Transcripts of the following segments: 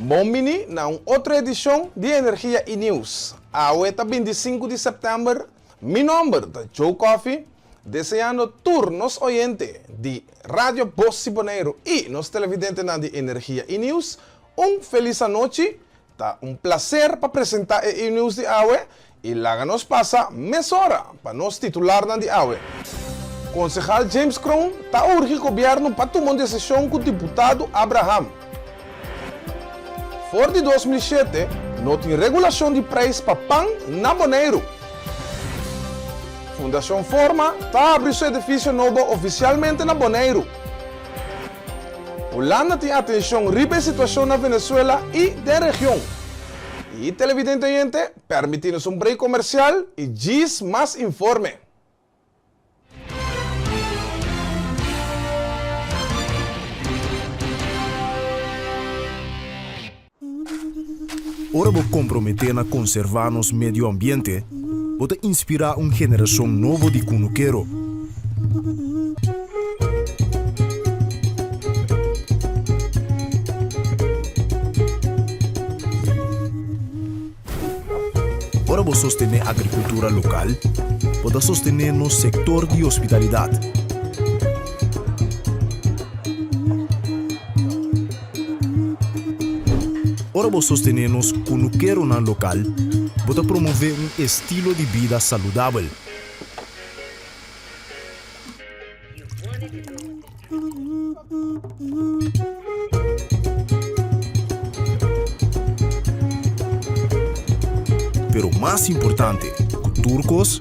Bon bini na un otro edishon di Energia i News. Awe ta bintisinku di sèptèmber, mi nòmber ta Joe Coffie, deseando tur nos oyente di Radio Bos di Boneiru i nos televidentenan di Energia i News un felis anochi. Ta un placer pa presenta e e-news di awe y laga nos pasa mesora pa nos titularnan di awe. Concejal James Kroon ta urgi gobierno pa tuma un decision cu diputado Abraham. For di 2007 no tin regulacion di prijs pa pan na Boneiru. Fundacion Forma ta habri su edificio nobo oficialmente na Boneiru. Hulanda tin atencion riba e situacion na Venezuela y den region. Y televidente oyente, permiti nos un break comercial y djis mas informe. Ora bo komprometé na konservá nos medio ambiente, bo ta inspirá un generashon nobo di kunukero. Ora bo sostené agrikultura lokal, bo ta sostené nos sektor di hospitalidat. Ora bo sostené nos kunukeronan lokal, bo ta promové un estilo di bida saludabel. Pero mas importante ku tur kos,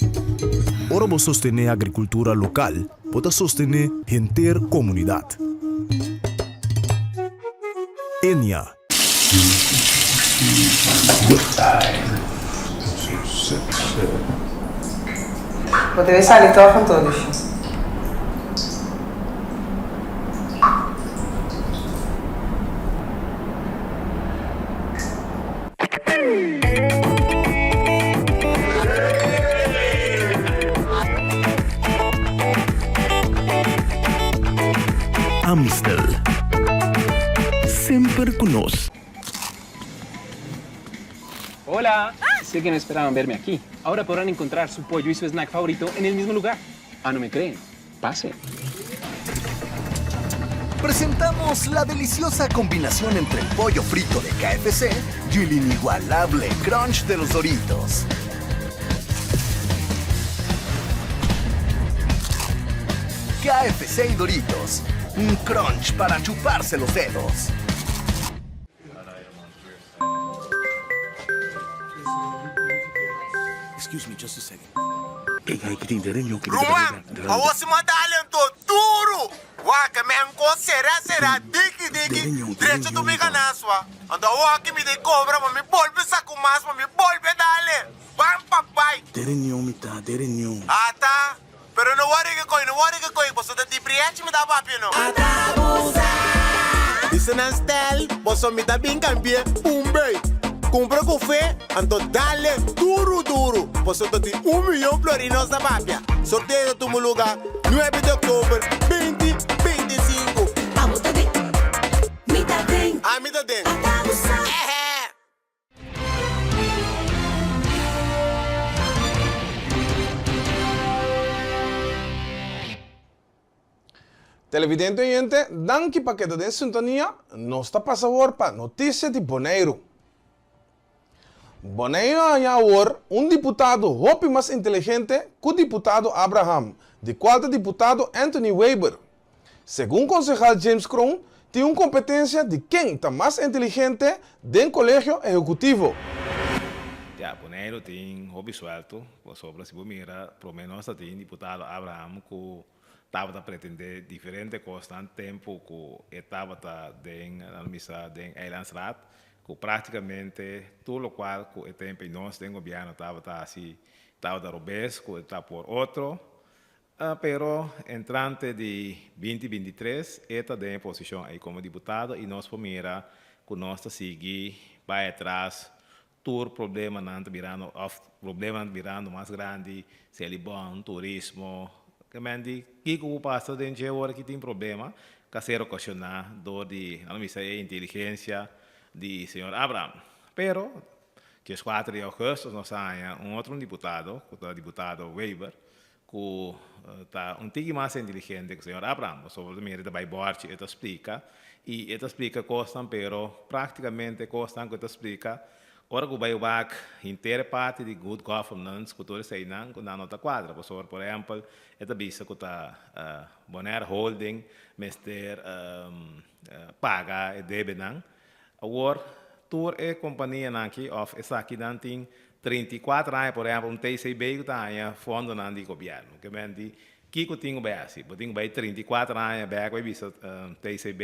ora bo sostené agrikultura lokal, Bo ta sostené henter komunidat. Enya. Bo debe sali tòg anto, Lucius. Amstel. Semper cu nos. Hola! Sé que no esperaban verme aquí. Ahora podrán encontrar su pollo y su snack favorito en el mismo lugar. Ah, no me creen? Pase. Presentamos la deliciosa combinación entre el pollo frito de KFC y el inigualable crunch de los Doritos. KFC y Doritos, un crunch para chuparse los dedos. Ruman, awor si m'a dal anto duru! Wak, men kon será será, diki diki, drecha tu mi ganaswa. Anto awor aki mi ta kobra pa mi bolbe saku mas, pa mi bolbe dale. Ban pa bai. Ata, pero no wòri ke koi, no wòri ke koi, boso ta di brièchi mi ta papia no. Bisa nan stèl, boso mi ta bin kambi'é un bei. Kumpra ku fe, anto dale duru duru, boso ta tin un miyon florin nos ta papia. Sorteo ta tuma luga nuebe di oktober binti 25. Abo ta den, mi ta den. Ami ta den. Ata bo sa. Ehe. Televidente oyente, danki pa keda den sintonia, nos ta pasa awor pa noticia di Boneiru. Boneiru a haña awor un diputado hopi mas inteligente ku diputado Abraham, di kual ta diputado Anthony Weber. Segun konsehal James Kroon, tin un kompetensia di ken ta mas inteligente den Kolegio Ehekutivo. Ya, Boneiru tin hopi suelto, pasobra si bo mira prome nos ta tin diputado Abraham ku tabata pretende diferente kosnan tempu ku e tabata den, nan bisa, den Eilandsraad, ku praktikamente tur lokual ku e tempu ei nos den gobièrnu tabata hasi tabata robes, ku e ta por otro. Pero entrante di binti 23 e ta den e posishon ei komo diputado i nos por mira ku nos ta sigui bai atras, tur problemanan ta birando òf problemanan ta birando mas grandi, Selibon, turismo, ke men di kiko ku pasa den dje ora ki tin problema ka ser okashoná dor di, nan lo bisa, e inteligensia. di señor Abraham. Pero, 14 di augustus nos a haña un otro diputado, ku ta diputado Weber, ku ta un tiki mas inteligente ku señor Abraham, pasobra mira e ta bai bòrchi e ta splika, i e ta splika kosnan pero práktikamente kosnan ku e ta splika ora ku bai wak henter e parti di good governance ku tur eseinan ku nan no ta kuadra, pasobra por ehèmpel e ta bisa ku ta Bonaire Holding mester paga e debenan. Awor, tur e kompanianan aki òf esakinan tin 34 aña, por ehèmpel un TCB ku ta haña fondonan di gobièrnu. Ke men di, kiko tin ku bai hasi? Bo tin ku bai 34 aña bèk bai bisa TCB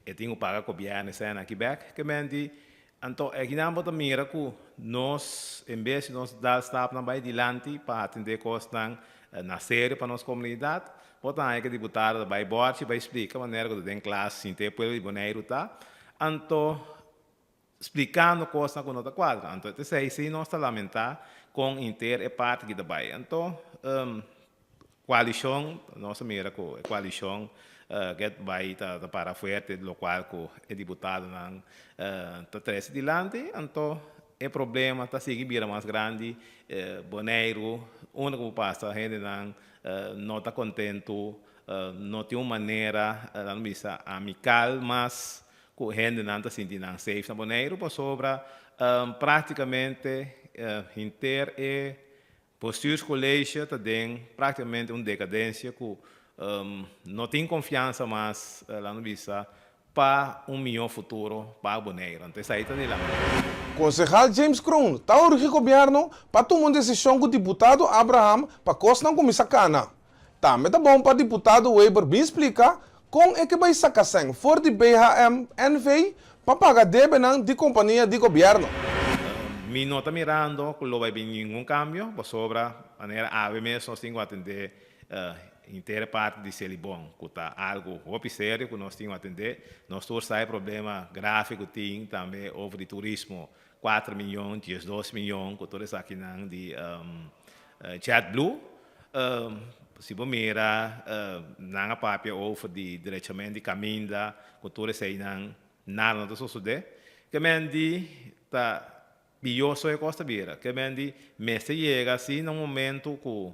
e tin ku paga gobièrnu esei aki bèk? Ke men di, anto akinan bo ta mira ku nos, en bes di nos dal stapnan bai dilanti pa atendé kosnan na serio pa nos komunidat, bo ta haña ku e diputado ta bai bòrchi bai splika manera ku ta den klas sinti e pueblo di Boneiru ta. Anto splikando kosnan ku no ta kuadra. Anto esei si nos ta lamentá kon inter e parti ki ta bai. Anto koalishon, nos a mira ku e koalishon get bai ta para fuerte lokual ku e diputadonan ta trese dilanti. Anto e problema ta sigui bira mas grandi. Boneiru, unda ku bo pasa hendenan no ta kontentu, no tin un manera, nan bisa, amikal mas ku hendenan ta sinti nan safe na Boneiru pasobra práktikamente henter e bestuurscollege ta den práktikamente un dekadensia ku no tin konfiansa mas, laat nos bisa, pa un mihó futuro pa Boneiru. Anto esei ta di lamento. Konsehal James Kroon ta urgi gobièrnu pa tuma un desishon ku diputado Abraham pa kosnan kuminsá kana. Tambe ta bon pa diputado Weber bin splika kon e ke bai saka sèn for di BHM NV pa paga debenan di kompania di gobièrnu. Mi no ta mirando ku lo bai bin ningun kambio pasobra manera awe mes nos tin ku atendé henter e parti di Selibon ku ta algu hopi serio ku nos tin ku atendé. Nos tur sa e problema grave ku tin tambe over di turismo kuater miyon, 12 miyon ku tur esakinan di JetBlue. Si bo mira nan a papia over di derechament di kaminda ku tur eseinan nada no ta sosodé. Ke men di ta pió so e kos ta bira. Ke men di mester yega asina na un momento ku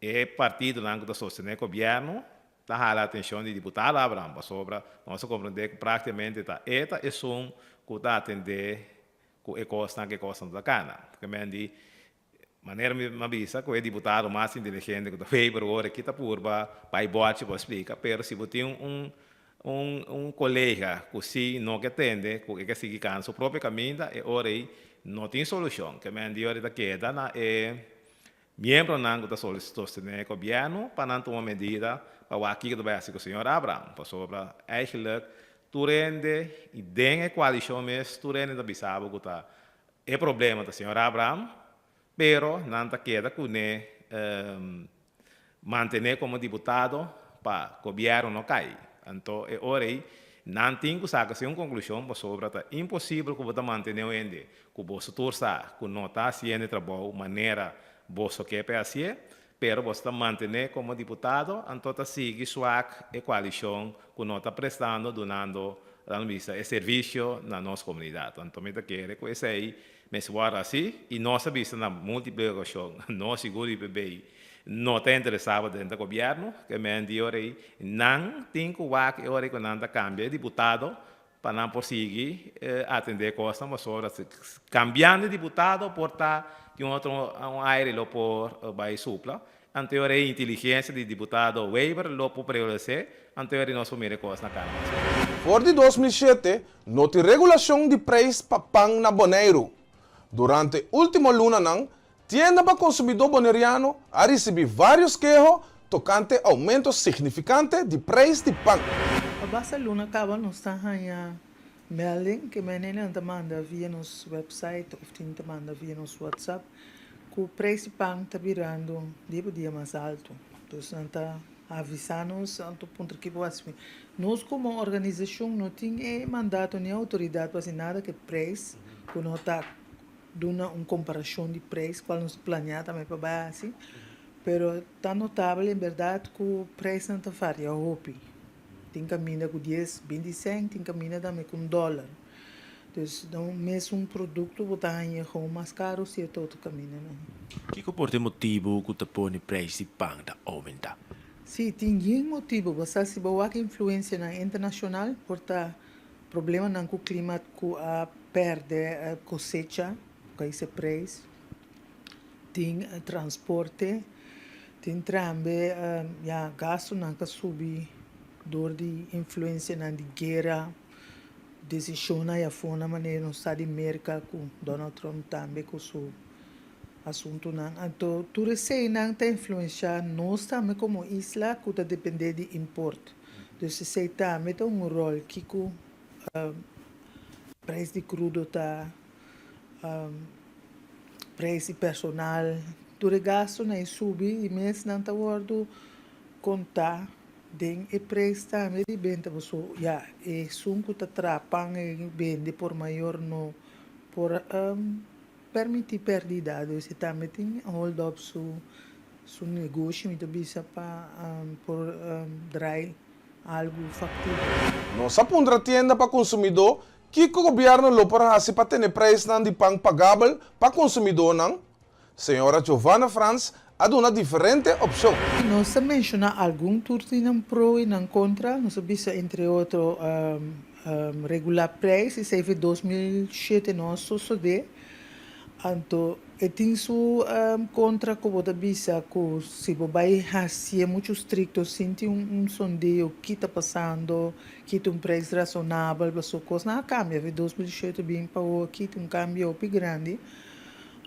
e partidonan ku ta sostené gobièrnu ta hala atenshon di diputado Abraham pasobra nos a komprendé ku práktikamente ta e ta esun ku ta atendé ku e kosnan ku e kosnan ta kana. Ke men di Manera mi a bisa ku e diputado mas inteligente ku ta Weber ora aki ta purba bai bòchi pa splika, pero si bo tin un un un kolega ku si no ke tende ku e ke sigui kana su propio kaminda e ora ei no tin solushon. Ke men di ora ta keda na e miembronan ku ta sostené e gobièrnu pa nan tuma medida pa wak kiko ta bai hasi ku señor Abraham pasobra eigentlik tur hende i den e koalishon mes tur hende ta bisa bo ku ta E problema ta señor Abraham, pero nan ta keda kuné mantené komo diputado pa gobièrnu no kai. Anto e ora ei nan tin ku saka si un konklushon pasobra ta imposibel ku bo ta mantené un hende ku boso tur sa ku no ta hasiendo e trabou manera boso ke pa e hasié, pero boso ta mantené komo diputado anto ta sigui swak e koalishon ku no ta prestando dunando laat bisa e servisio na nos komunidat. Anto mi ta kere ku esei mester wòrdu hasi i nos a bisa na múltiple okashon nos sigur UPB no ta interesá pa drenta gobièrnu ke men di ora ei nan tin ku wak e ora ei ku nan ta kambia e diputado Pa nan por sigui atendé kosnan pasobra si kambiando e diputado por ta tin otro un aire lo por bai supla. Anto e ora e inteligensia di diputado Wever lo por prevalesé, anto e ora nos por mira e kos na kara mas bon. For di 2007 no tin regulashon di preis pa pan na Boneiru. Durante último lunanan Tienda pa konsumidó boneriano a risibí vários keho tokante oumento signifikante di preis di pan. Pa basta luna kaba nos ta haña melding ke menennan ta manda via nos website of tin ta manda via nos WhatsApp ku preis di pan ta birando dia pa dia mas alto. Dus nan ta avisa nos anto puntra ki bo hasi. Nos komo organisashon no tin e mandato ni outoridat pa hasi nada ku e preis ku no ta Duna un komparashon di preis kual nos planeá tambe pa bai hasi, pero ta notabel en bèrdat ku preisnan ta varia hopi. Tin kaminda ku dies, binti sènt, tin kaminda tambe ku un dòler. Dus dan mesun produkto bo ta haña gewoon mas karu si e ta otro kamindanan. Kiko por ta e motibu ku ta pone preis di pan ta oumentá? Sí, tin yen motibu. Bo sa si bo wak influensianan internashonal por ta problemanan ku klima ku a pèrdè kosecha ku a hisa preis. Tin transporte, tin trambe ya gastunan ka subi dor di influensianan di guera. Desishonnan i afonan manera nos sa di Merka ku Donald Trump tambe ku su asuntunan. Anto tur eseinan ta influenshá nos tambe komo isla ku ta dependé di import. Dus esei tambe ta un ròl kiko preis di krudo ta, preis di personal, tur e gastunan e subi i mes nan ta wòrdu kontá. Den e preis tambe di benta paso ya esun ku ta traha pan e bende por mayor no por permiti perdida dus e tambe tin hold up su su negoshi mi ta bisa pa por drai algu factibel. Nos a puntra tienda pa konsumidó kiko gobièrnu lo por hasi pa tene preisnan di pan pagabel pa konsumidónan. Señora Giovanna Frans a duna diferente opshon. Nos a menshoná algun tur di nan pro i nan kontra. Nos a bisa entre otro regulá preis i esei 2007 no a sosodé. Anto e tin su kontra ku bo ta bisa ku si bo bai hasié muchu strikto sin tin un sondeo ki ta pasando, ki ta un preis rasonabel, pasobra kosnan a kambia. 2007 bin pa awor aki tin un kambio hopi grandi.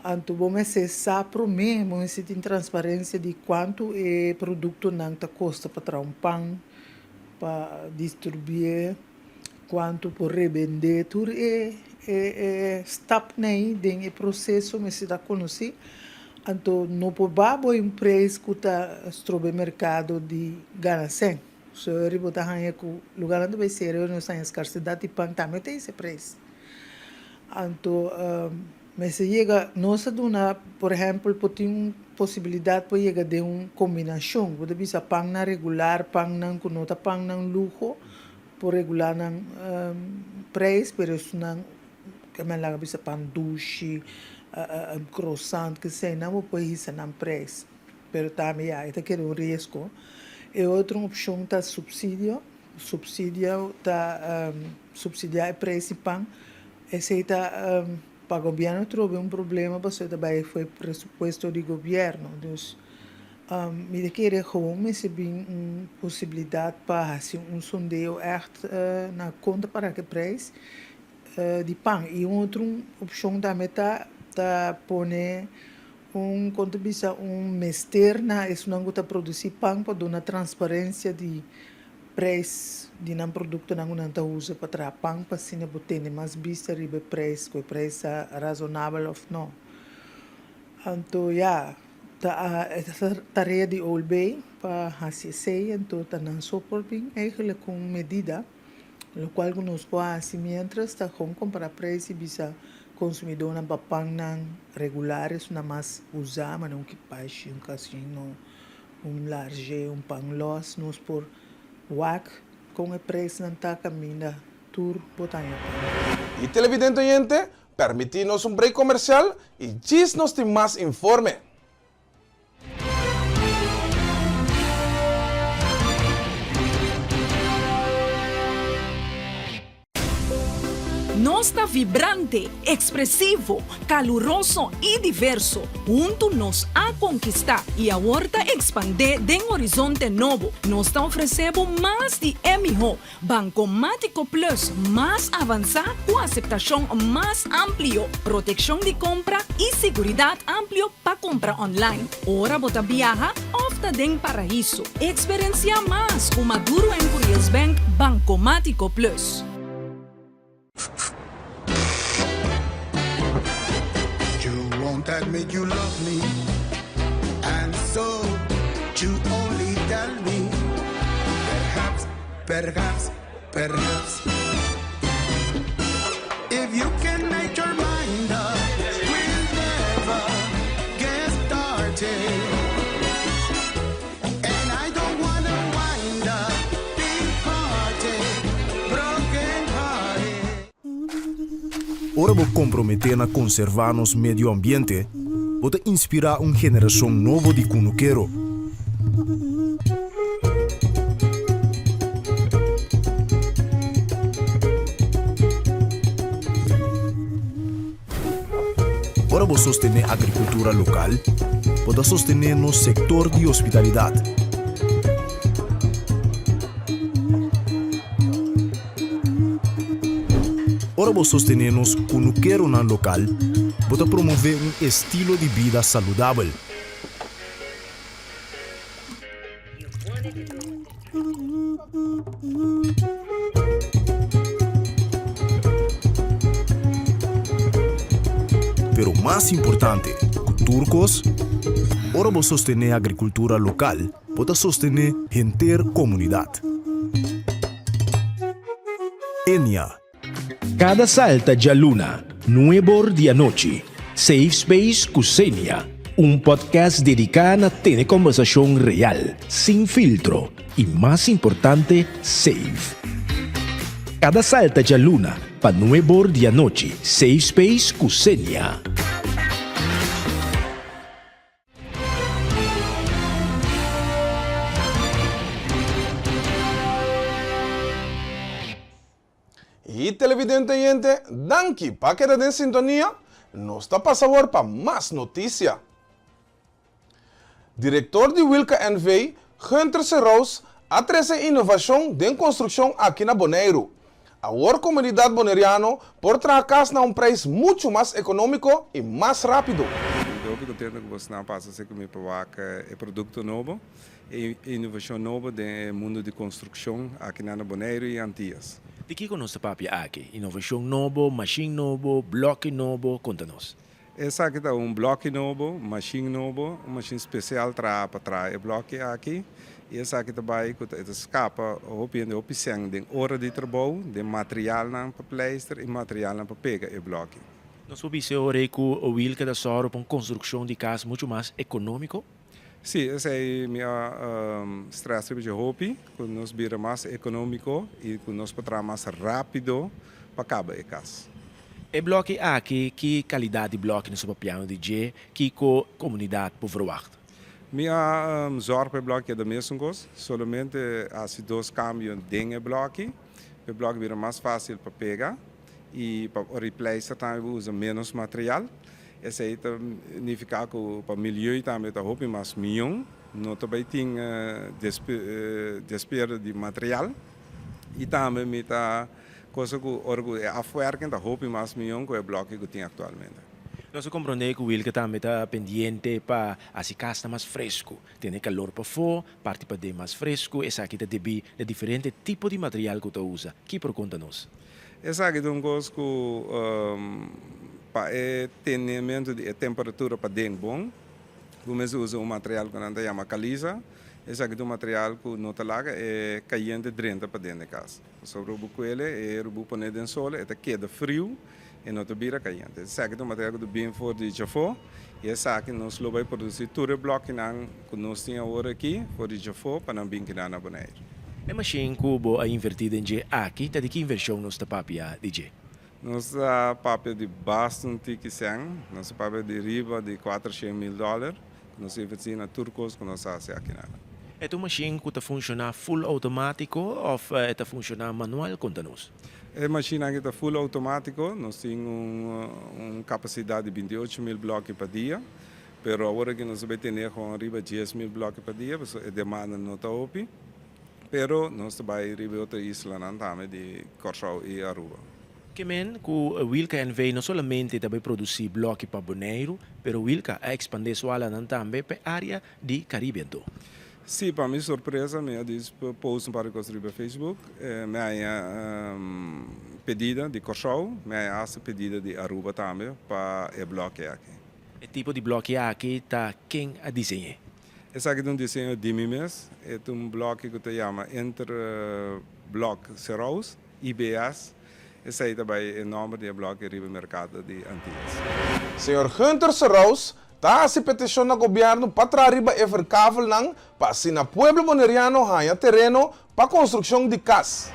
Anto bo mester sa promé, bo mester tin transparencia di cuanto e productonan ta costa pa traha un pan, pa distribuye, cuanto por rebende, tur e e stapnan ei den e proceso mester ta conoci. Anto no por ba bo un prijs cu ta stroba e mercado di gana cen. Sorry bo ta haña cu lugarnan ta bay cera ora nos haña scarcedad di pan tambe ta ese prijs. Anto mester yega, nos a duna por ehempel por tin un posibilidad por yega den un combinacion, bo ta bisa pannan regular, pannan cu no ta pannan luho, por regula nan prijs, pero esunnan ke men laga bisa pan dushi, croissant, keseinan bo por hisa nan prijs, pero tambe ya e ta keda un riesgo. E otro opcion ta subsidio. Subsidio ta subsidiá e preis di pan. Esei ta pa gobièrnu trobe un problema pasobra ta bai for e presupuesto di gobièrnu. Dus mi ta kere gewoon mester bin un posibilidat pa hasi un sondeo ègt na kon ta para ku e preis di pan. I un otro opshon tambe ta ta pone un kon ta bisa un mester na esunnan ku ta produsí pan pa duna transparensia di Preis di nan produktonan ku nan ta usa pa traha pan pa asina bo tene mas bista riba e preis, ku e preis ta razonabel òf no. Anto ya, ta e ta tarea di OLB pa hasi esei, anto ta nan so por bin eigentlik ku un medida, lokual ku nos por hasi miéntras ta kon kompará preis i bisa konsumidónan pa pannan regular esun nan mas usá, manera un kipashi, un kasino. Un large, un pan los, nos por wak con e prijsnan ta caminda tur bo ta haña pan. Y televidente oyente, permiti nos un break comercial y djis nos tin mas informe. Nos ta vibrante, ekspresivo, kaluroso i diverso. Huntu nos a konkistá i awor ta ekspandé den horizonte nobo. Nos ta ofresé bo mas di e mihó Bankomátiko Plus mas avansá ku aseptashon mas amplio, protekshon di kompra i siguridat amplio pa kumpra online ora bo ta biaha òf ta den paraiso. Eksperensiá mas ku Maduro en Curiels Bank Bankomátiko Plus. You won't admit you love me And so you only tell me Perhaps, perhaps, perhaps If you can make your mind up We'll never get started And I don't wanna wind up Big hearted, broken hearted. Ora bo komprometé na konservá nos medio ambiente, bo ta inspirá un generashon nobo di kunukero. Ora bo sostené agrikultura lokal, bo ta sostené nos sektor di hospitalidat. Ora bo sostené nos kunukeronan lokal, bo ta promové un estilo di bida saludabel. Pero mas importante ku tur kos, ora bo sostené agrikultura lokal, bo ta sostené henter komunidat. Enia. Kada salta djaluna, nuebor di anochi, Safe Space ku Xenia, un podcast dediká na tene kòmbersashon real, sin filtro i mas importante, safe. Kada salta djaluna pa nuebor di anochi, Safe Space ku Xenia. Y televidente oyente, danki pa keda den sintonia, nos ta pasa awor pa mas noticia. Director di Wilka NV, Gunther Serous, a trece innovacion den construccion aki na Boneiru. Awor comunidad Boneriano por traha cas na un prijs mucho mas economico y mas rapido. Mi ta hopi contento cu bosnan pasa esaki mi pa wak e producto nobo. E inovashon nobo den e mundu di konstrukshon akinan na Boneiru i Antias. Di kiko nos ta papia aki? Inovashon nobo, mashin nobo, blòki nobo? Konta nos. Esaki ta un blòki nobo, mashin nobo, un mashin spesial traha pa traha e blòki aki. I esaki ta bai ku ta e ta skapa hopi hende hopi sèn den ora di trabou, den materialnan pa pleister i materialnan pa pega e blòki. Nos por bisa e ora ei ku Wilke ta sòru pa un konstrukshon di kas muchu mas ekonómiko? Sí, esei mi a stress riba dje hopi, ku nos bira mas ekonómiko i ku nos por traha mas rápido pa kaba e kas. E blòki aki, ki kalidat di blòki nos ta papiando di dje? Kiko komunidat por verwagt? Mi a zòrg pa e blòki keda mesun kos, solamente hasi dos kambio den e blòki, pa e blòki bira mas fásil pa pega i pa repleister tambe bo usa ménos material. Esei ta nifiká ku pa milieu tambe ta hopi mas mion, no ta bai tin despierdo di material i tambe mi ta kosa ku ora ku e afwerking ta hopi mas mion ku e bloki ku tin aktualmente. Nos a komprondé ku Wilke tambe ta pendiente pa hasi kasnan mas fresku, tene kalor pafó, parti paden mas fresku, esaki ta debí na diferente tipo di material ku ta usa. Ki por konta nos? Esaki ta un kos ku pa e tenementu di e temperatura paden bon, bo mester usa un material ku nan ta yama kalisa. Esaki ta un material ku no ta laga e kayente drenta paden di kas. Pasobra bo kuele e bo pone den sol e ta keda friu e no ta bira kayente. Esaki ta un material ku ta bin for di djafó i esaki nos lo bai produsi tur e blòkinan ku nos tin awor aki for di djafó pa nan bin keda na Boneiru. E mashin ku bo a invertí den dje aki ta di ki invershon nos ta papia di dje? Nos ta papia di basta un tiki sèn, nos ta papia di riba di kuatershen mil dòler ku nos invertí na tur kos ku nos hasi aki nan. E ta un mashin ku ta funshoná full outomátiko òf e ta funshoná manual? Konta nos. E mashin aki ta full outomátiko, nos tin un kapasidat di binti ocho mil blòki pa dia, pero awor aki nos ta bai tene gewoon riba dies mil blòki pa dia pasobra e demanda no ta hopi. Pero nos ta bai riba e otro islanan tambe di Kòrsou i Aruba. Ke men ku Wilka NV. no solamente ta bai produsí blòki pa Boneiru, pero Wilka a ekspandé su alanan tambe pa e área di Karibe anto. Sí, pa mi sorpresa mi a dis post un par di kos riba Facebook. Mi a haña pedida di Kòrsou, mi a haña asta pedida di Aruba tambe pa e blòki aki. E tipo di blòki aki ta ken a diseñ'é? Esaki ta un diseño di mi mes. E ta un bloki ku ta yama Interblock Seraus, IBS. Esei ta bai e nòmber di e bloki riba e merkado di Antias. Señor Gunther Seraus ta hasi petishon na gobièrnu pa traha riba e verkavelnan pa asina pueblo boneriano haña tereno pa konstrukshon di kas.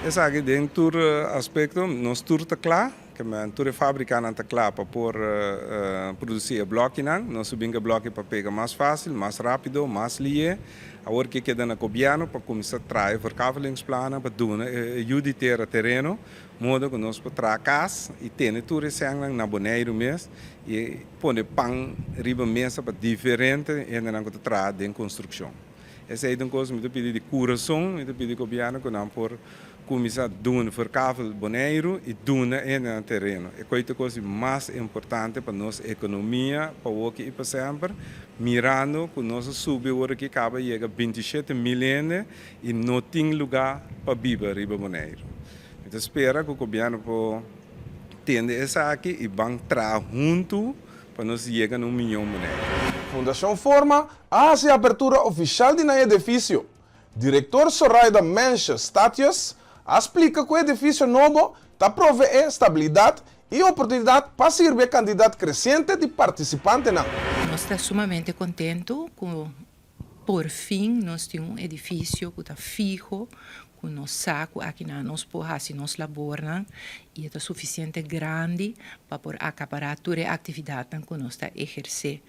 Esaki den tur aspekto nos tur ta kla. Ke men tur e fábrikanan ta kla pa por produsí e blòkinan. Nos a bin ku e blòki pa pega mas fásil, mas rápido, mas lié. Awor ke keda na gobièrnu pa kuminsá traha e verkavelingsplannen pa duna e yu di tera tereno, modo ku nos por traha kas i tene tur e sènnan na Boneiru mes i pone pan riba mesa pa diferente hendenan ku ta traha den konstrukshon. Esei ta un kos mi ta pidi di kurason, mi ta pidi gobièrnu ku nan por kuminsá duna verkavel Boneiru i duna e hendenan tereno. E koi ta kos di mas importante pa nos ekonomia pa woki i pa semper, mirando ku nos a subi awor aki kaba yega 27.000 hende i no tin lugá pa biba riba Boneiru. Mi ta spera ku gobièrnu por tende esaki i ban traha huntu pa nos yega na un miyon Boneiru. Fundashon Forma a hasi apertura ofishal di nan edifisio. Direktor Soraida Mensche Statius a splika ku e edifisio nobo ta proveé stabilidat i oportunidat pa sirbi e kantidat kresiente di partisipantenan. Nos ta sumamente kontentu ku por fin nos tin un edifisio ku ta fiho, ku nos sa ku akinan nos por hasi nos labornan i e ta sufisiente grandi pa por akapará tur e aktividatnan ku nos ta ehersé.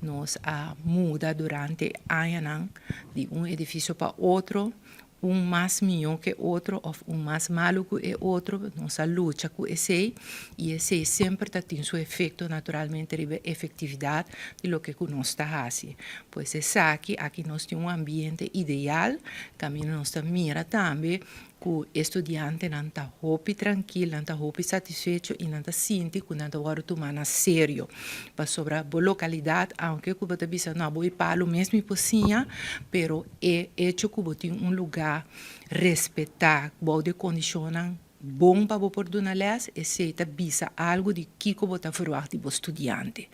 Nos a muda durante añanan di un edifisio pa otro, un mas mihó ku e otro òf un mas malu ku e otro. Nos a lucha ku esei i esei semper ta tin su efekto naturalmente riba e efektividat di loke ku nos ta hasi. Pues esaki, aki nos tin un ambiente ideal kaminda nos ta mira tambe ku e studiantenan ta hopi trankil, nan ta hopi satisfecho i nan ta sinti ku nan ta wòrdu tumá na serio. Pasobra bo lokalidat, aunke ku bo ta bisa no bo i palu mes mi por siña, pero e echo ku bo tin un lugá respetá bou di e kondishonnan bon pa bo por duna lès, esei ta bisa algu di kiko bo ta verwagt di bo studiante.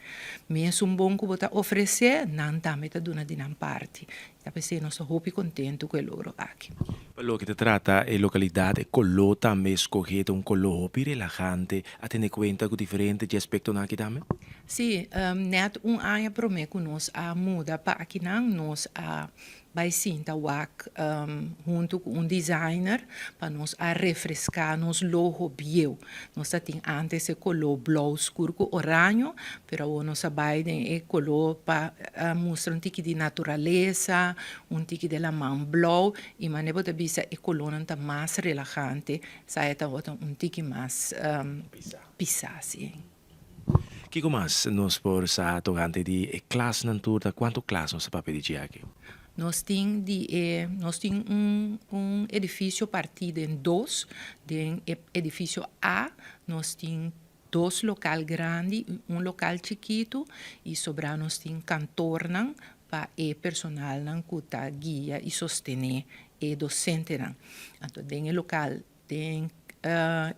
Mesun bon ku bo ta ofresé, nan tambe ta duna di nan parti. Ta p'esei nos ta hopi kontentu ku e logro aki. Pa loke ta trata e lokalidat, e koló tambe skohé ta un koló hopi relahante. A tene kuenta ku diferente dje aspektonan aki tambe? Sí, nèt un aña promé ku nos a muda pa akinan, nos a bai sinta wak huntu ku un designer pa nos a refreská nos logo bieu. Nos ta tin ántes e koló blou skur ku oraño, pero awor nos a bai den e koló pa mustra un tiki di naturalesa, un tiki di laman blou i manera bo ta bisa e kolónan ta mas relahante, sa e tabata un tiki mas pisá si. Kiko mas nos por sa tokante di e klasnan tur? Ta kuantu klas nos ta papia di dje aki? Nos tin di e nos tin un un edifisio partí den dos. Den e edifisio A nos tin dos lokal grandi i un lokal chikitu i sobrá nos tin kantornan pa e personalnan ku ta guia i sostené e dosentenan. Anto den e lokal Den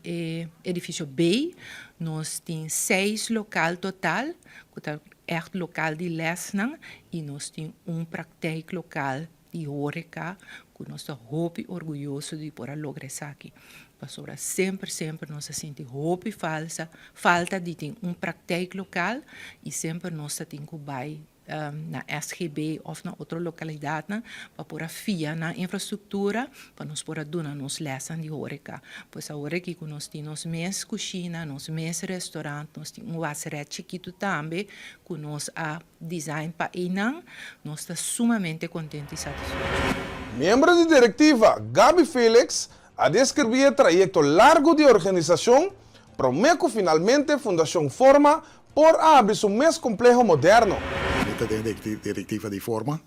e edifisio B nos tin seis lokal total ku ta ègt lokal di lèsnan i nos tin un praktijklokal di hóreka ku nos ta hopi orguyoso di por a logra esaki. Pasobra semper semper nos a sinti hopi falsa falta di tin un praktijklokal i semper nos ta tin ku bai na SGB of na otro localidadnan pa por a fia nan infrastructura pa nos por a duna nos lesnan di horeca. Pues awor aki cu nos tin nos mes cushina, nos mes restaurant, nos tin un waseret chikito tambe cu nos a design pa eynan, nos ta sumamente contento y satisfecho. Miembro di direktiva Gaby Felix a deskribí e trayekto largu di organisashon promé ku finalmente Fundashon Forma por a habri su mes kompleho moderno. Mi ta den direktiva di Forma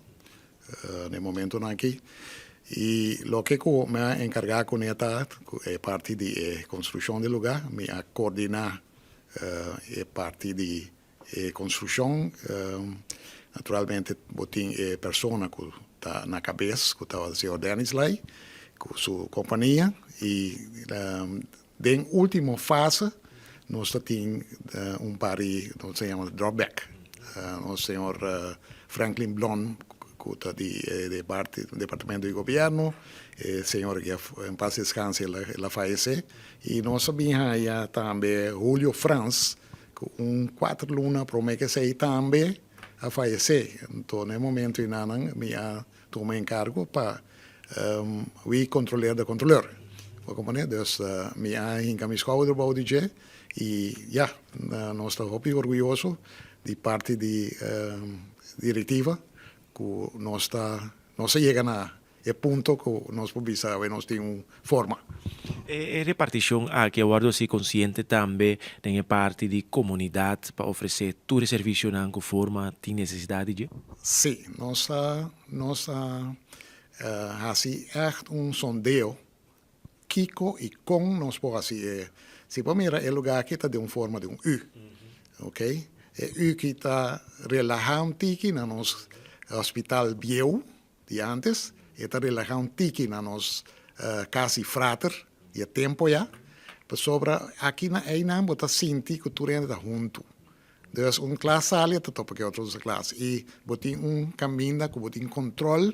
na e momentonan aki i loke ku mi a enkargá kuné ta e parti di e konstrukshon di lugá. Mi a koordiná e parti di e konstrukshon. Naturalmente bo tin e persona ku ta na kabes ku tabata señor Dennis Lai ku su kompania i Den ultimo fase nos ta tin un par di nos ta yama drop back. Nos señor Franklin Blon cu ta di e departamento di gobierno, e señor aki en paz descanse el a fayece y nos a bin haya tambe Julio Frans cu un cuater luna prome cu esey tambe a fayece. Enton na e momento enanan mi a Tuma enkargo pa wie controleer de controleur. Bo comprende? Dus mi a hinka mi skouder bou di dje. I ya, nos ta hopi orguyoso di parti di direktiva ku nos ta nos a yega na e punto ku nos por bisa awe nos tin un forma. E repartishon aki a wòrdu hasi konsiente tambe den e parti di komunidat pa ofresé tur e servisionan ku forma tin nesesidat di dje? Sí, nos a nos a hasi ègt un sondeo kiko i kon nos por hasi e si bo mira e lugá aki ta den un forma di un U ok e U ki ta relahá un tiki na nos hospital bieu di antes e ta relahá un tiki na nos kas di frater di e tempo ya pasobra aki na einan bo ta sinti ku tur hende ta huntu dus un klas sali e ta topa ku e otro klas i bo tin un kaminda ku bo tin kontrol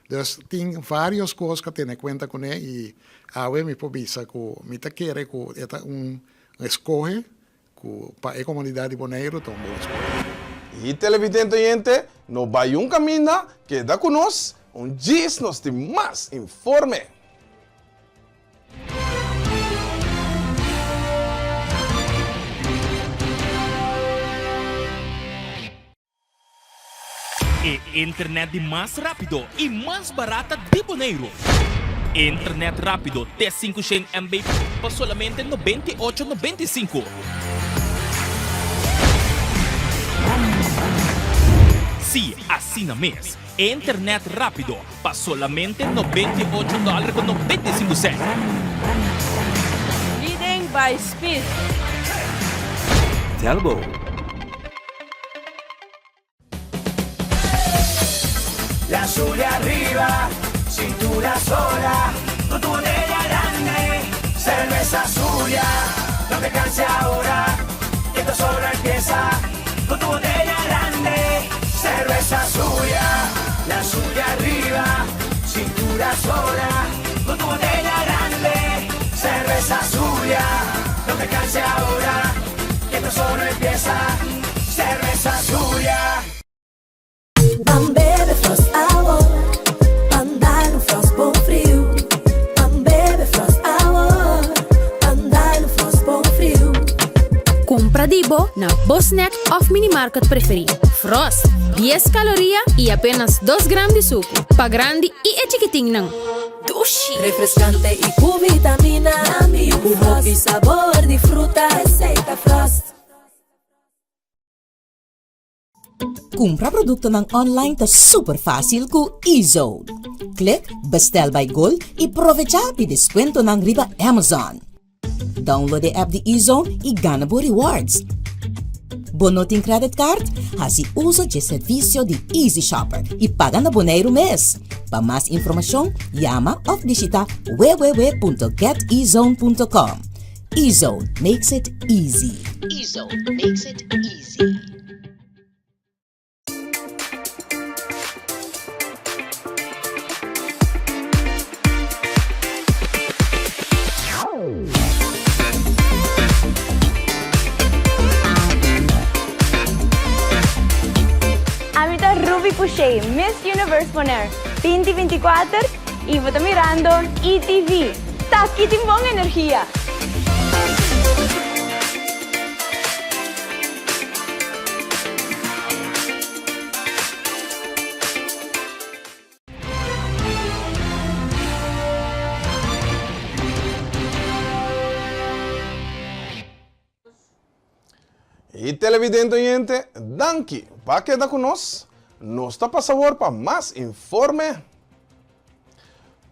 dus tin varios kos ku a tene kuenta kuné i awe mi por bisa ku mi ta kere ku e ta un eskohe Ku pa e komunidat di Boneiru ta un bon skohe. I televidente oyente, no bai un kaminda, keda ku nos, un djis nos tin mas informe. E internet di mas rápido i mas barata di Boneiru. Internet rápido te 500 MB pa solamente 98,95. Sí, asina mes. Internet rápido pa solamente 98 dòler ku 95 sènt. Leading by speed. Telbo. La Zulia arriba, cintura sola, con tu botella grande, cerveza Zulia, no te canses ahora, que esto solo empieza, con tu botella grande, cerveza Zulia, la Zulia arriba, cintura sola, con tu botella grande, cerveza Zulia, no te canses ahora, que esto solo empieza, cerveza Zulia. Ban bebe Frost awor, ban dal un Frost bon friu. Ban bebe Frost awor, ban dal un Frost bon friu. Kumpra di bo na bo snack òf minimarket preferí. Frost, dies kaloria i apenas dos gram di suku. Pa grandi i e chikitinnan. Dushi! Refrescante y cu vitamina. Cu hopi sabor di fruta. Esey ta Frost. Kumpra produktonan online ta super fásil ku eZone. Klik Bestel by Gold i provechá di deskuentonan riba Amazon. Download e app di eZone i gana bo rewards. Bo no tin credit card? Hasi uso dje servisio di Easy Shopper i paga na Boneiru mes. Pa mas informashon, yama òf bishita www.getezone.com. eZone makes it easy. eZone makes it easy. Ami ta Ruby Pouchet, Miss Universe Bonaire 2024 y bo ta mirando ETV. T'aki tin bon energia! Y televidente oyente, danki pa keda cu nos. Nos ta pasa awor pa mas informe.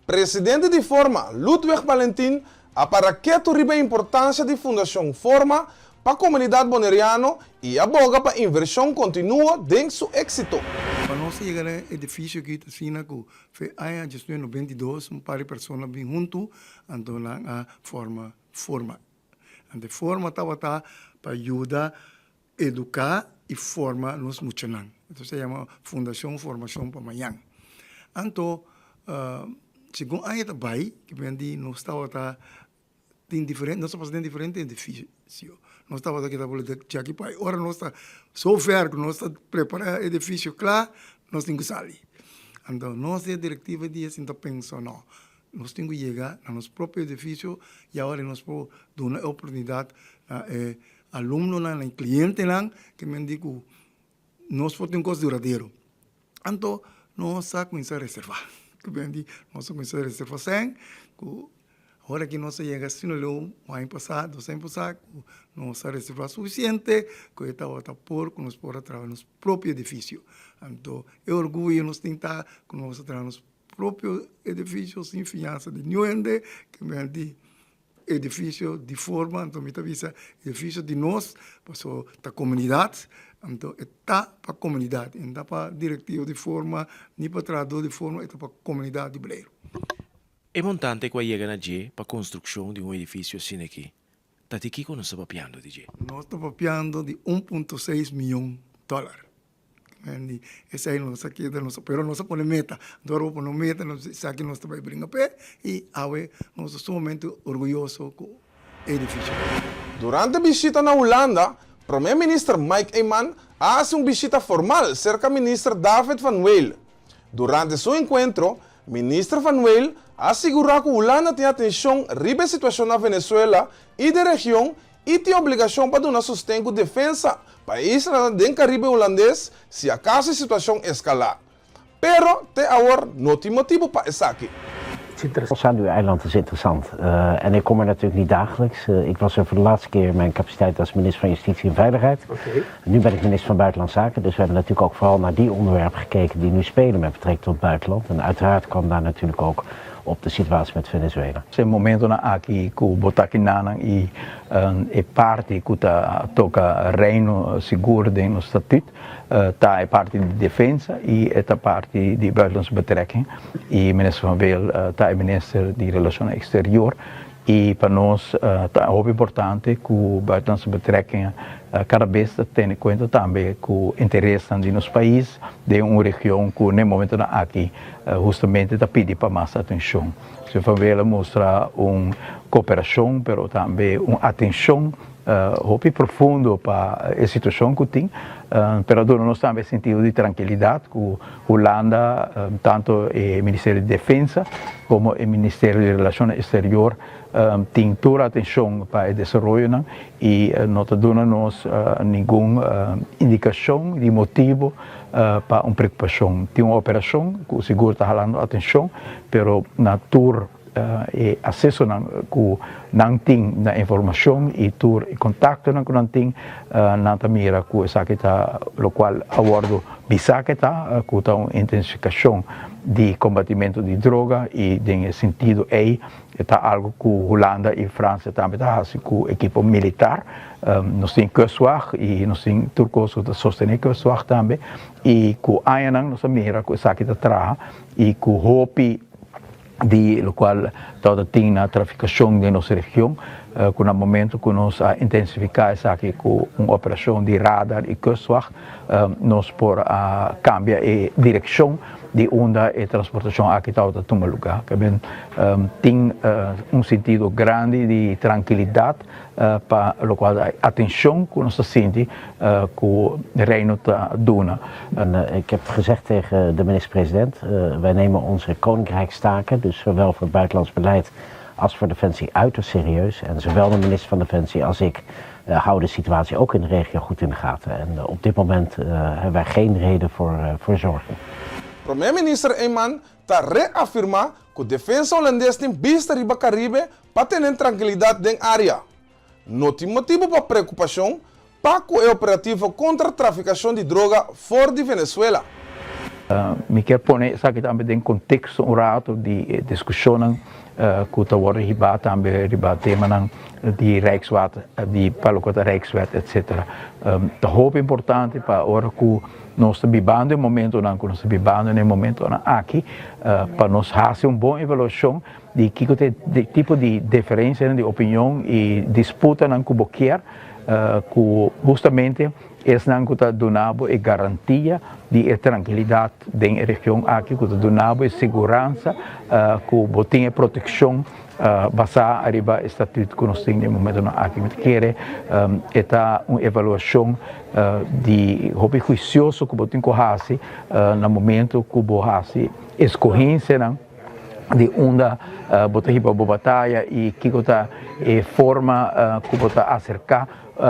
Presidente di Forma, Ludwig Balentin, a para ketu riba e importancia di Fundacion Forma pa comunidad Boneriano y a boga pa inversion continuo den su exito. Pa nos a yega na e edificio aki ta asina cu fe aña 1992 un par di persona bin hunto anto nan a forma Forma. Anto e forma tabata pa yuda eduká i forma nos muchanan. Entonces se yama Fundashon Formashon pa Mañan. Anto segun aña ta bai ki men di nos tabata tin diferente nos a pasa den diferente edifisio. Nos tabata keda por djaki pa ora nos ta so ver ku nos ta prepara edifisio kla nos tin ku sali. Anto nos den direktiva di e sinta pensa no. Nos tin ku yega na nos propio edifisio i awor nos por duna e oportunidat na e alumnonan, na e klientenan ke men di ku nos por tin un kos duradero. Anto nos a kuminsá reservá. Ku men di nos a kuminsá reservá sèn ku ora ki nos a yega asina leu un aña pasá, dos aña pasá ku nos a reservá sufisiente ku e tabata por ku nos por a traha nos propio edifisio. Anto e orguyo nos tin ta ku nos a traha nos Propio edificio sin fiansa di niun hende ke men di edificio di forma anto mi ta bisa edificio di nos paso ta comunidad anto e ta pa comunidad e no ta pa directivo di forma ni pa trahador di forma e ta pa comunidad di Bleiru. E montante ku a yega na dje pa konstrukshon di un edifisio asina aki ta di kiko nos ta papiando di dje? Nos ta papiando di un punto seis miyon dòler. Di esei nos a keda nos pero nos a pone meta dor bo pone un meta nos esaki nos ta bai bringa p'e i awe nos ta sumamente orguyoso ku e edifisio. Durante bishita na Hulanda, Prome Minister Mike Eman a hasi un bishita formal serka Minister David van Weel. Durante su enkuentro, Minister van Weel a sigurá ku Hulanda tin atenshon riba e situashon na Venezuela i den region i tin obligashon pa duna sosten ku defensa pa e islanan den Karibe Hulandes si akaso e situashon eskalá. Pero te awor no tin motibu pa esaki. Schouweiland is interessant. Uh, en ik kom er natuurlijk niet dagelijks. Uh, ik was er voor de laatste keer in mijn capaciteit als minister van Justitie en Veiligheid. Okay. Nu ben ik minister van Buitenlandse Zaken, dus we hebben natuurlijk ook vooral naar die onderwerpen gekeken die nu spelen met betrekking tot het buitenland. En uiteraard kwam daar natuurlijk ook op de situatie met Venezuela. E momentonan aki ku bo ta kinanan i e parti ku ta toka Reino sigur den nos statuut ta e parti di defensa i e ta parti di buitenlandse betrekking i minister Van Weel ta e minister di Relacionnan Exterior i pa nos ta hopi importante ku buitenlandse betrekkingen kada bes ta tene kuenta tambe ku interesnan di nos pais den un region ku n'e momentonan aki Hustamente ta pidi pa mas atencion. Señor Van Weel a mustra un cooperacion pero tambe un atencion hopi profundo pa e situacion cu tin, pero a duna nos tambe e sentido di trankilidad cu Hulanda, tanto e Ministerio di Defensa como e Ministerio di Relacionnan Exterior tin tur atencion pa e desaroyonan y no ta duna nos ningun indicacion di motibo pa un preokupashon. Tin un operashon ku sigur ta halando atenshon, pero na tur e asesonan ku nan tin na informashon i tur e kontaktonan ku nan tin, nan ta mira ku esaki ta lokual a wòrdu bisá ke ta, ku ta un intensifikashon di kombatimentu di droga i den e sentido ei E ta algo ku Hulanda i Fransia tambe ta hasi ku ekipo militar. Nos tin Kustwacht i nos tin tur kos ku ta sostené Kustwacht tambe. I ku añanan nos a mira ku esaki ta traha i ku hopi di lokual tabata tin na trafikashon den nos region ku na momento ku nos a intensifiká esaki ku un operashon di radar i Kustwacht nos por a kambia e direkshon di unda e transportashon aki tabata tuma lugá. Keben tin un sentido grandi di trankilidat pa lokual ta e atenshon ku nos ta sinti ku Reino ta duna. En ik heb gezegd tegen de minister-president, wij nemen onze koninkrijkstaken, dus zowel voor het buitenlands beleid als voor Defensie, uiterst serieus. En zowel de minister van Defensie als ik houden de situatie ook in de regio goed in de gaten. En op dit moment hebben wij geen reden voor, voor zorgen. Prome Minister Eman ta reafirma ku Defensa Holandes tin bista riba Karibe pa tene trankilidat den área. No tin motibu pa preokupashon pa ku e operativo kontra trafikashon di droga for di Venezuela. Mi kier pone esaki tambe den konteksto un rato di e diskushonnan ku ta wòrdu hibá tambe riba temanan di Rijkswater, di pa loke ta Rijkswet etcetera. Ta hopi importante pa ora ku nos ta bibando e momentonan ku nos ta bibando na e momentonan aki pa nos hasi un bon evaluashon di kiko ta e tipo di diferensianan di opinion i disputanan ku bo kier ku hustamente Esnan ku ta duna bo e garantia di e trankilidat den e region aki, ku ta duna bo e siguransa ku bo tin e protekshon basá riba e statut ku nos tin den e momentonan aki. Mi ta kere e ta un evaluashon di hopi huisioso ku bo tin ku hasi na momento ku bo hasi eskohensianan. di unda bo ta hiba bo bataya i kiko ta e forma ku bo ta aserká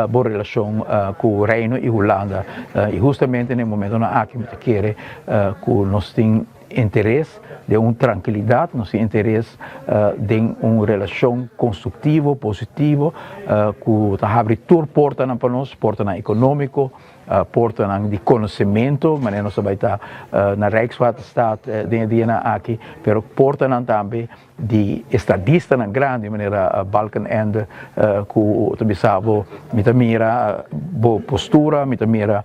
bo relashon ku Reino i Hulanda. I hustamente na e momentonan aki mi ta kere ku nos tin interes den un trankilidat, nos tin interes den un relashon konstruktivo, positivo ku ta habri tur portanan pa nos, portanan ekonómiko, Portanan di konosementu, manera nos ta bai ta na Rijkswaterstaat den e dianan aki, pero portanan tambe di estadistanan grandi manera Balkenende ku ta bisa bo mi ta mira bo postura, mi ta mira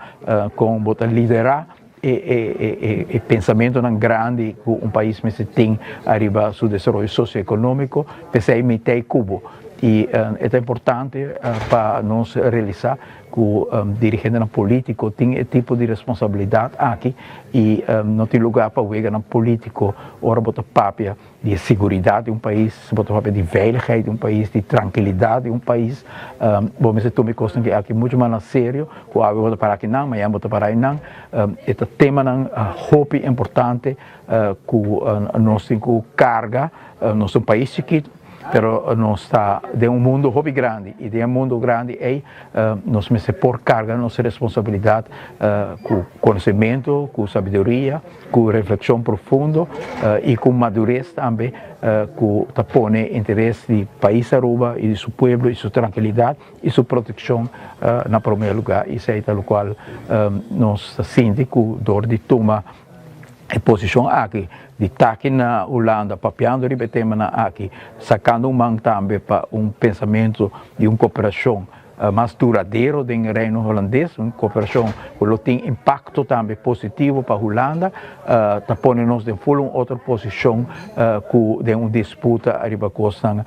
kon bo ta liderá e pensamentunan grandi ku un pais mester tin ariba su desaroyo sosioekonómiko, p'esei mi t'ei ku bo. I e ta importante pa nos realisá ku dirigentenan polítiko tin e tipo di responsabilidat aki i no tin lugá pa weganan polítiko ora bo ta papia di e siguridat di un pais, bo ta papia di veiligheid di un pais, di trankilidat di un pais. Bo mester tuma e kosnan aki muchu mas na serio ku awe bo ta para akinan, mañana bo ta para einan. E ta temanan hopi importante ku nos tin ku karga. Nos ta un pais chikitu, pero nos ta den un mundu hopi grandi i den e mundu grandi ei nos mester por karga nos responsabilidat ku konosementu, ku sabiduria, ku reflekshon profundo i ku madures tambe ku ta pone interes di pais Aruba i di su pueblo i su trankilidat i su protekshon na prome luga. Esei ta lokual nos ta sinti ku dor di tuma E posishon aki di taki na Hulanda papiando riba e temanan aki, sakando un man tambe pa un pensamentu di un koperashon mas duradero den Reino Hulandes, un koperashon ku lo tin impakto tambe positivo pa Hulanda, ta pone nos den ful un otro posishon ku den un disputa riba kosnan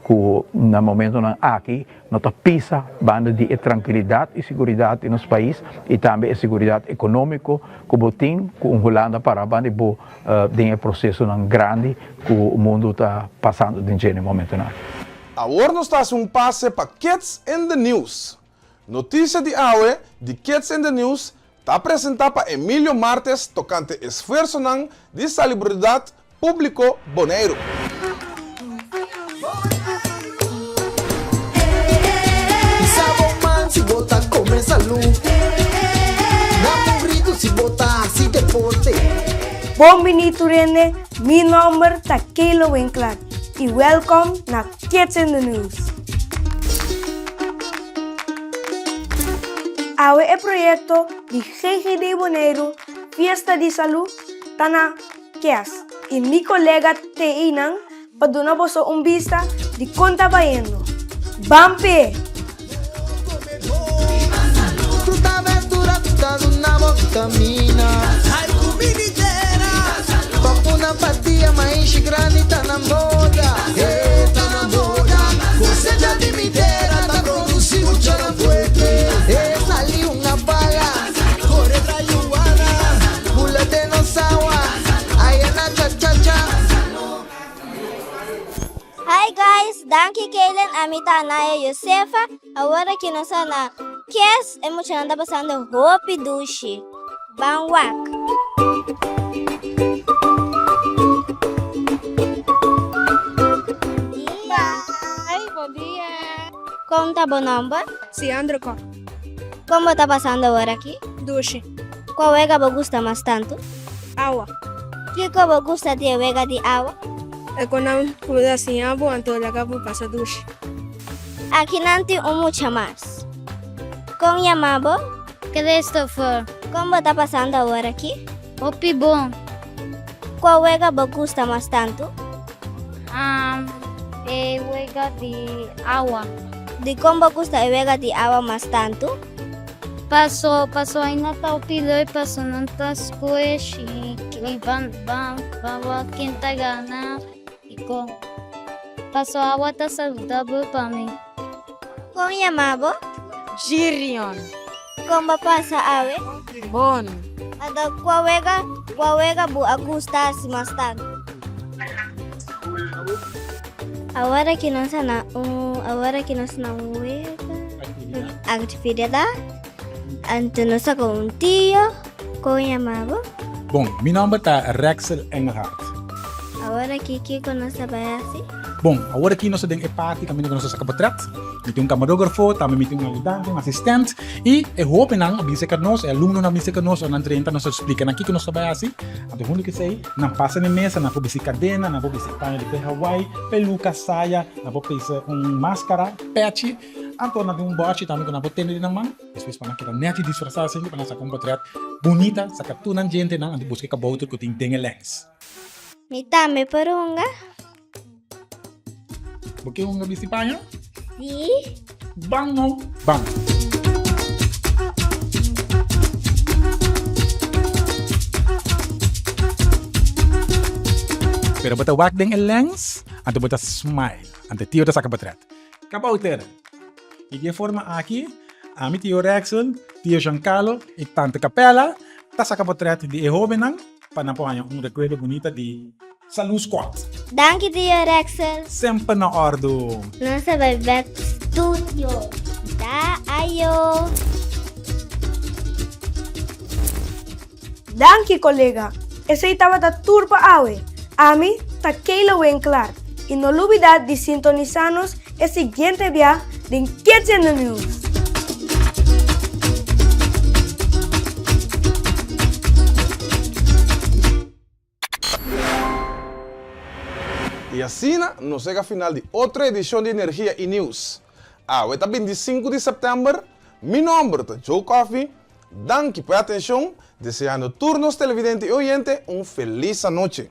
ku na momentonan aki No ta pisa banda di e trankilidat i siguridat di nos pais i tambe e siguridat ekonómiko ku bo tin ku un Hulanda para banda di bo den e prosesonan grandi ku mundu ta pasando den dje na e momentunan aki. Awor nos ta hasi un pase pa Kids in the News. Notisia di awe di Kids in the News ta presentá pa Emilio Martes tokante esfuersonan di Salibridat Públiko Boneiru. Bisa bo man si bo ta come salú. Na un gritu si bo ta hasi deporte. Bon bini tur hende, mi nomber ta Kayla Winklaar y welkom na Kids in the News. Awe e proyekto di GGD Boneiru Fiesta di Salú ta na Kes i mi kolega te einan pa duna boso un bista di kon ta bayendo. Ban p'e! Fruta, verdura ta duna bo vitamina. Pa una pastia maishi grandi ta na moda. Eh, ta na moda. Cosecha di mi tera ta produci muchanan fuerte. Eh, sali una bala. Corre tra yuana. Bula den nos awa. Aya na cha cha cha. Hi guys, danki Kaylen, ami ta Anaya Josefa, awor aki nos ta na Kes, e muchanan ta pasando hopi dushi. Ban wak. Dia. Hi, bon dia. Kon ta bo nomber? Siandro Kok. Kon bo ta pasando awor aki? Dushi. Kua wega bo gusta mas tantu? Awa. Kiko bo gusta di e wega di awa? E kon nan ku ta siña bo anto laga bo pasa dushi. Aki nan tin un mucha mas. Kon yama bo? Christopher. Kon bo ta pasando awor aki? Hopi bon. Kua wega bo gusta mas tantu? Am, e wega di awa. Dikon bo gusta e wega di awa mas tantu? Paso, paso aina ta hopi leuk, paso nan ta squish i, i ban, ban, ban wak ken ta gana i kon. Paso awa ta saludabel pa mi. Kon yama bo? Girion. Kon bo pasa awe? Bon. Anto kua wega kua wega bo a gusta hasi mas tantu? Awor aki nos a na un awor aki nos na un wega aktividat anto nos a kon un tio kon yama bo? Bon, mi nomber ta Rexel Engelhardt. Awor aki kiko nos ta bai hasi? Bon, awor aki nos ta den e parti kaminda ku nos ta saka potret. Mi tin un kamarógrafo, tambe mi tin un ayudante, un asistent. I e hóbennan a bin serka nos, e alumnonan a bin serka nos, ora nan drenta nos ta splika nan kiko nos ta bai hasi. Anto huntu ku esei, nan pasa na e mesa, nan por bisti kadena, nan por bisti paña di p'e Hawaii, peluka, saya, nan por pisa un máskara, pèchi. Anto nan tin un bòrchi tambe ku nan por tene den nan man. Despues pa nan keda nèchi disfrasá asin pa nan saka un potrèt bunita, saka tur nan djentenan anto buska e kabouter ku tin den e lèns. Mi tambe por hunga? Bo ke hunga bisti paña? Sí. Ban no, ban. Pero bo ta wak den e lèns, anto bo ta smile, anto e tio ta saka potrèt. Kabouter! I di e forma aki, ami tio Rexel, tio Giancarlo i tante Capella ta saka potret di e hobennan pa nan por haña un rekuerdo bunita di Salú Squad. Danki tio Rexel. Semper na òrdu. Nos a bai bek studio. Da ayo. Danki kolega. Esei tabata tur pa awe. Ami ta Kayla Winklaar i no lubida di sintonisa nos e siguiente bia den Kids in the News! I asina nos yega final di otro edishon di Energia i News. Awe ta bintisinku di sèptèmber, mi nòmber ta Joe Coffie, danki pa e atenshon, deseando tur nos televidente i oyente un felis anochi.